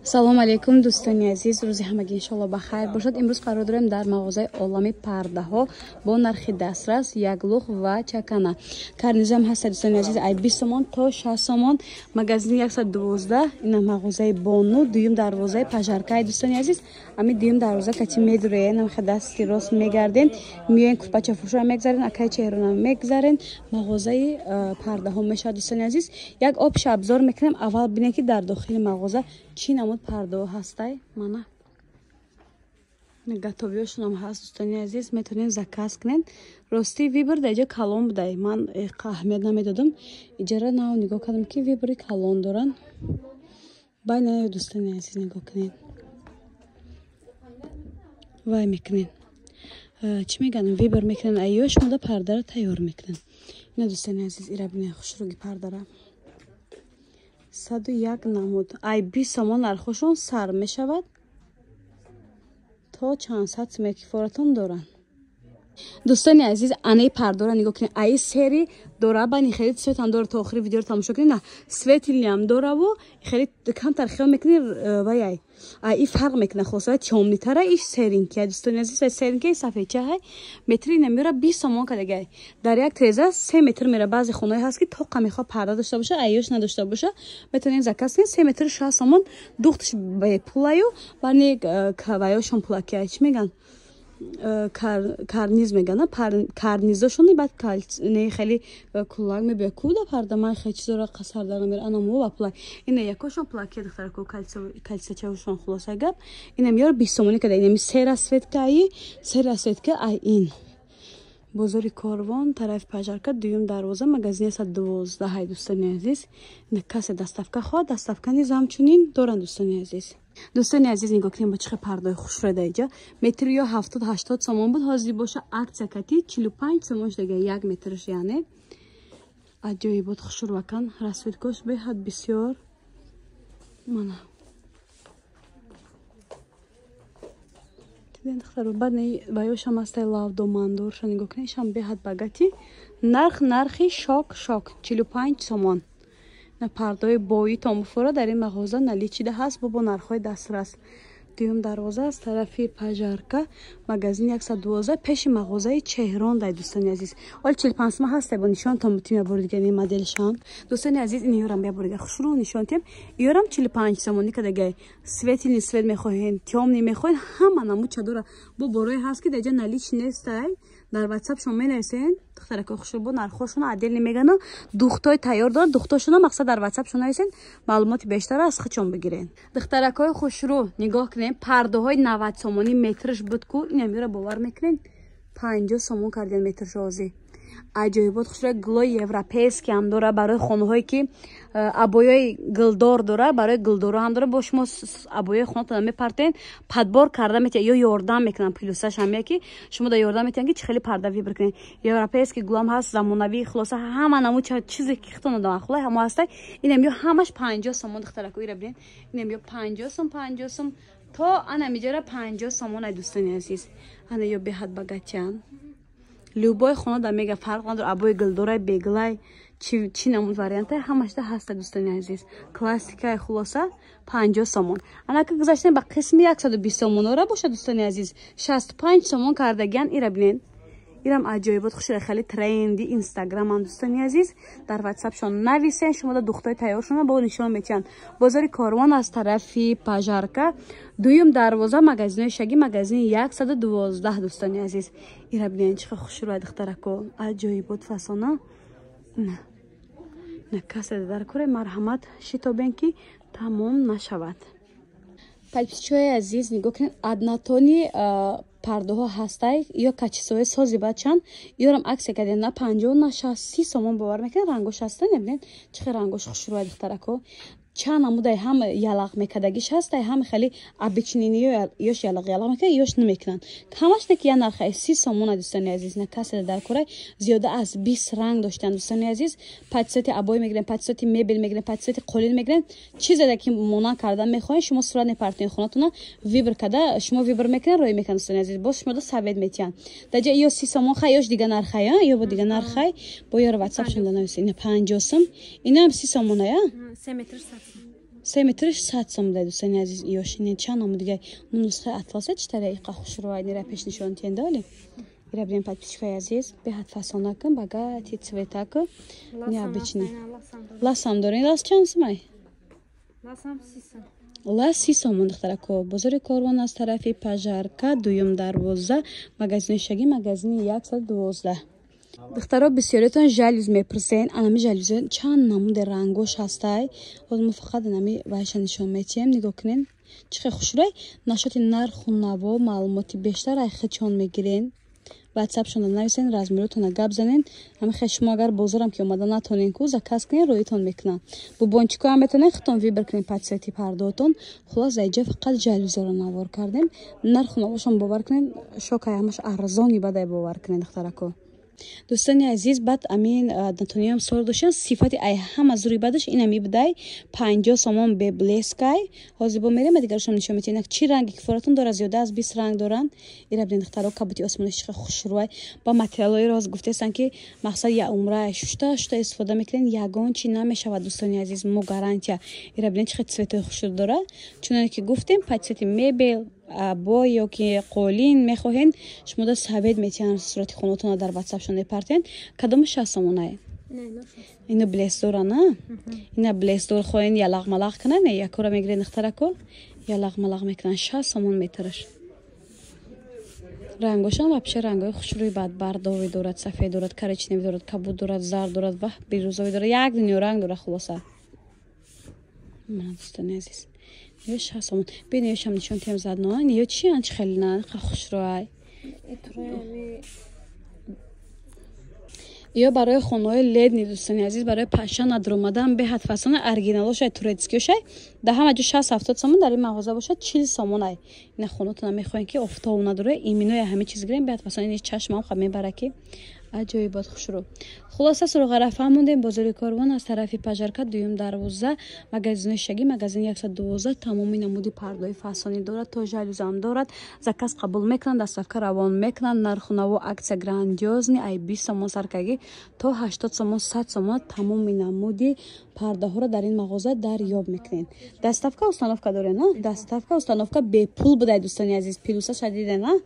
Салом алейкум, дӯстони азиз. Рӯзи ҳамагӣ иншоалло ба хайр бошад. Имрӯз қарор дорем дар мағозаи Олами пардаҳо бо нархи дастрас, яклух ва чакана. Карнизам ҳаста, дӯстони азиз, ай 20 сомон то 60 сомон. Магазини 112, ина мағозаи Бону, дуюм дарвозаи Пажаркай, дӯстони азиз. Ами дуюм дарвоза кати медуреен, ам дасти рост мегардем, миёен курпачафурӯшро мегзарен, акай чеҳрона мегзарен, мағозаи пардаҳо мешавад, дӯстони азиз. Як об шабзор мекунем, аввал бинем, ки дар дохили мағоза чӣ намуд пардаҳо ҳастай. Мана готовиёшонам ҳаст, дӯстони азиз, метавонед заказ кунед. Рости, выбор дар иҷо калон будай, ман аҳамият намедодам. Иҷара нав нигоҳ кардам, ки выбори калон доранд. Байна, дӯстони азиз, нигоҳ кунед, вай мекунед, чӣ мегӯянд, выбор мекунанд, айё шумода пардаро тайёр мекунанд. Ина, дӯстони азиз, ира бинед, хушруги пардара, 101 намуд. Ай 20 сомон нархошон сар мешавад то чанд сад суме кифоратон доранд. Дӯстони азиз, анаи пардора нигоҳ кунед. Аи сери дора, бани хеле цветам дора. То охири видеоро тамошо кунед. На светлиам дораву хеле камтар хиёл мекунед, вай ай фарқ мекунад. Хулоса, тёмныйтара, иш серенький, дӯстони азиз, серенький сафедча ҳай. Метри намера 20 сомон кадагай. Дар як треза 3 метр мера. Баъзе хонаҳое ҳаст, ки тоқа мехоҳад парда дошта боша, айёш надошта боша, метавонед заказ кунед. 3 метр 60 сомон. Духташ бепулаю, бани ваёшон пулаки, чӣ мегӯянд, карниз мегӯянд, карнизошон. Баъд не, хеле кулак мебиёд куда парда. Ман хеле чизоро қасар дар намера. Анамо ва пулак, ина якошон пулаки, духтарако, кальцачаошон. Хулоса гап, инам ёро 20 сомонӣ када. Инами се расцветкаи, се расцветка. Ай ин бозори Корвон, тарафи Пажарка, дуюм дарвоза, магазини 112. Дӯстони азиз, касе доставка хоҳад, доставка низ ҳамчунин доранд, дӯстони азиз. Дӯстони азиз, нигоҳ кунем, бо чӣ хел пардаҳои хушрӯ дар иҷа. Метри ё 70-80 сомон буд, ҳозир боша акция кати 45 сомон шудага як метрш. Яъне аҷоибот, хушрӯвакан, расцветкош беҳад бисёр. Мана духтаро, баъд ваёшам ҳастай, лавдомандорша нигоҳ кунед, ишам беҳад богатый. Нарх, нархи шок шок, 45 сомон. Пардаҳои бои томбуфора дар ин мағоза наличида ҳаст бо нархҳои дастрас. Дуюм дарвоза аз тарафи Пажарка, магазини 112, пеши мағозаи Чеҳрон дай, дӯстони азиз. Оли 45 сома ҳастай, бо нишонтон бутим ябори дига ин моделшам. Дӯстони азиз, ин ёрам ябори дига хушрӯ нишон тем. Ёрам 45 сомонӣ кадагай. Светлый цвет мехоҳен, тёмный мехоҳен, ҳама намуд дора. Бо борое ҳаст, ки даҷа наличи нестай, дар ватсап шумо менависен. Духтаракои хушрӯ, бо нархҳошона отдельно мегана, духтои тайёр дорад, духтошона. Мақсад, дар ватсап шумо нависен, маълумоти бештар аз худшон бигирен. Духтаракои хушрӯ, нигоҳ кунем, пардаҳои 90 сомонӣ метрш буд ку, инамиро бовар мекунед, 50 сомон кардем метрш ҳозир. Аҷоибот, хушрӯ, гулои европейский ҳам дора. Барои хонаҳое, ки обоёи гулдор дора, барои гулдоро ҳам дора. Бо шумо обоёи хонатона мепартен, подбор карда метиҳад ё ёрдам мекунанд. Плюсаш ҳам яки шумо да ёрдам метиҳанд, ки чӣ хеле парда выбор кунед. Европейский гулам ҳаст, замонавӣ, хулоса, ҳама намуд чизе ки хитона дамахулай ҳамо ҳастай. Инам ё ҳамаш 50 сомон, духтарако, ира бинед. Инам ё 50 сом, 50 сом то анамиҷара 50 сомон. Ай дӯстони азиз, ана ё беҳад богатян. Любой хона да мега, фарқ надор, обои гулдорай, беглай, чӣ намуд вариантай, ҳамашда ҳаста, дӯстони азиз. Классикаи, хулоса, 50 сомон. Анака гузаштем ба қисми 120 сомонора бошад, дӯстони азиз, 65 сомон кардагиан. Ира бинед, ирам аҷоибот, хушра, хеле тренди инстаграмам. Дӯстони азиз, дар ватсапшон нависен, шумо да духтаи тайёршона бо нишон метиҳанд. Бозори Корвон, аз тарафи Пажарка, дуюм дарвоза, магазинои шаги, магазини 112. Дӯстони азиз, ира бинед, чӣ хушрӯ, духтарако, аҷоибот, фасона. На на касе дар куре, марҳамат, шитобен, ки тамом нашавад. Подписчиҳои азиз, нигоҳ кунед, однотонный пардаҳо ҳастай ё качествои сози бачанд. Ёрам акция кардем, на 50, на 60, 30 сомон. Бовар мекунед, рангош ҳаста, небинед, чӣ хел рангош хушрӯя, духтарако. Чанд намудай, ҳам ялақ мекардагиш ҳастай, ҳам хеле обычныйни, ёш ялақ ялақ мекунад, ёш намекунанд. Ҳамаш не ки я нархай 30 сомона. Дӯстони азиз, на касе дар кора, зиёда аз 20 ранг доштанд. Дӯстони азиз, под цвети обои мегирем, под цвети мебел мегирем, под цвети қолин мегирем. Чизе ки монанд кардан мехоҳем, шумо сурат мепартоед, хонатона выбор карда, шумо выбор мекунед, рӯй мекунад. Дӯстони азиз, боз шумо совет метиҳанд. Даҷа ё 30 сомон хай, ёш дига нархай, ё бо дига нархай, бо ёро ватсап шунда нависед. Ина 50 сом, инам 30 сомона я. 3 метр. 3 метрш 100 сом дай дӯстони азиз. Иёшини чанд намуд дига нусхаи атласа чӣ таре иқа хушрӯай нера пеш нишон тиҳен доли. Ира бинем, подписчикои азиз, беҳад фасонакун, богатый цветаку, необычный. Ласам дорем. Лас чанд сумай? Лас 30 сомон, духтарако. Бозори Корвон, аз тарафи Пожарка, дуюм дарвоза, магазини шаги, магазини 112. Духтаро, бисёриятон жалюз мепурсен. Анами жалюз чанд намуди рангош ҳастай. Ҳозир мо фақат анами вайша нишон метиҳем. Нигоҳ кунен, чӣ хел хушрӯй. Нашоти нарху наво маълумоти бештар ай худшон мегирен. Ватсапшонро нависен, размеротонро гап занен. Ҳамихе шумо агар бозорам ки омада натонен ку, заказ кунен, роитон мекунанд. Бубончикоам метонен худтон выбор кунен по цвети пардоотон. Хулос, дар фақат жалюзоро навор кардем. Нарху навошон, бовар кунен, шокай, ҳамаш арзони бадай, бовар кунен, духтарако. Дӯстони азиз, баъд амин натониям сор доштан, сифати ай ҳама зури бадаш инами будай, 50 сомон, бе блескай. Ҳозир бо мерем, дигарашам нишон метиҳем, чӣ ранге ки форатон дорад, зиёда аз 20 ранг доранд. Ира бинед, духтаро, кабути осмониш чӣ хушрӯай, ба материалҳои роз гуфтестанд, ки мақсад я умра шушта шушта истифода мекунед, ягон чӣ намешавад. Дӯстони азиз, мо гарантия. Ира бинед, чӣ хел цветои хушрӯ дорад. Чуноне ки гуфтем, по цвети мебел бо ё ки қолин мехоҳен, шумо да совет метиҳанд, сурати хонатонро дар ватсапшон мепартен. Кадому 60 сомонае? Ина блесдора на, ина блесдор хоҳен, ялағмалағ кунан, якора мегирен, духтарако, ялағмалағ мекунан. 60 сомон метраш. Рангошам вообще рангои хушрӯи бад бардовӣ дорад, сафед дорад, коричневый дорад, кабуд дорад, зард дорад ва бирӯзовӣ дорад, як дунё ранг дорад. Хулоса, мана, дӯстони азиз, ё 60 сомон. Бин, ёшам нишон тиҳем задно. Ё чи анчи хеле на хушрӯай. Ё барои хонаҳои летний, дӯстони азиз, барои паша надромадан беҳад фасона, оригиналошай, турецкиошай. Дар ҳама ҷо 60-70 сомон, дар ин мағоза бошад 40 сомонай. Ина хонатона мехоҳем, ки офтоб надора, иминоя ҳама чиз гирем, беҳад фасона. Ини чашмам ха мебара, ки аҷоибот хушрӯ. Хулоса, суроғара фаҳмондем. Бозори Корвон, аз тарафи Пожарка, дуюм дарвоза, магазинои шаги, магазини 112. Тамоми намуди пардои фасонӣ дорад, то жалюзам дорад. Заказ қабул мекунанд, доставка равон мекунанд. Нарху наво, акция грандиозный, ай 20 сомон саркагӣ то 80 сомон, 100 сомон тамоми намуди пардаҳоро дар ин мағоза дарёб мекунед. Доставка, установка доред, на? Доставка, установка бепул будай, дӯстони азиз, плюса шадиде, на?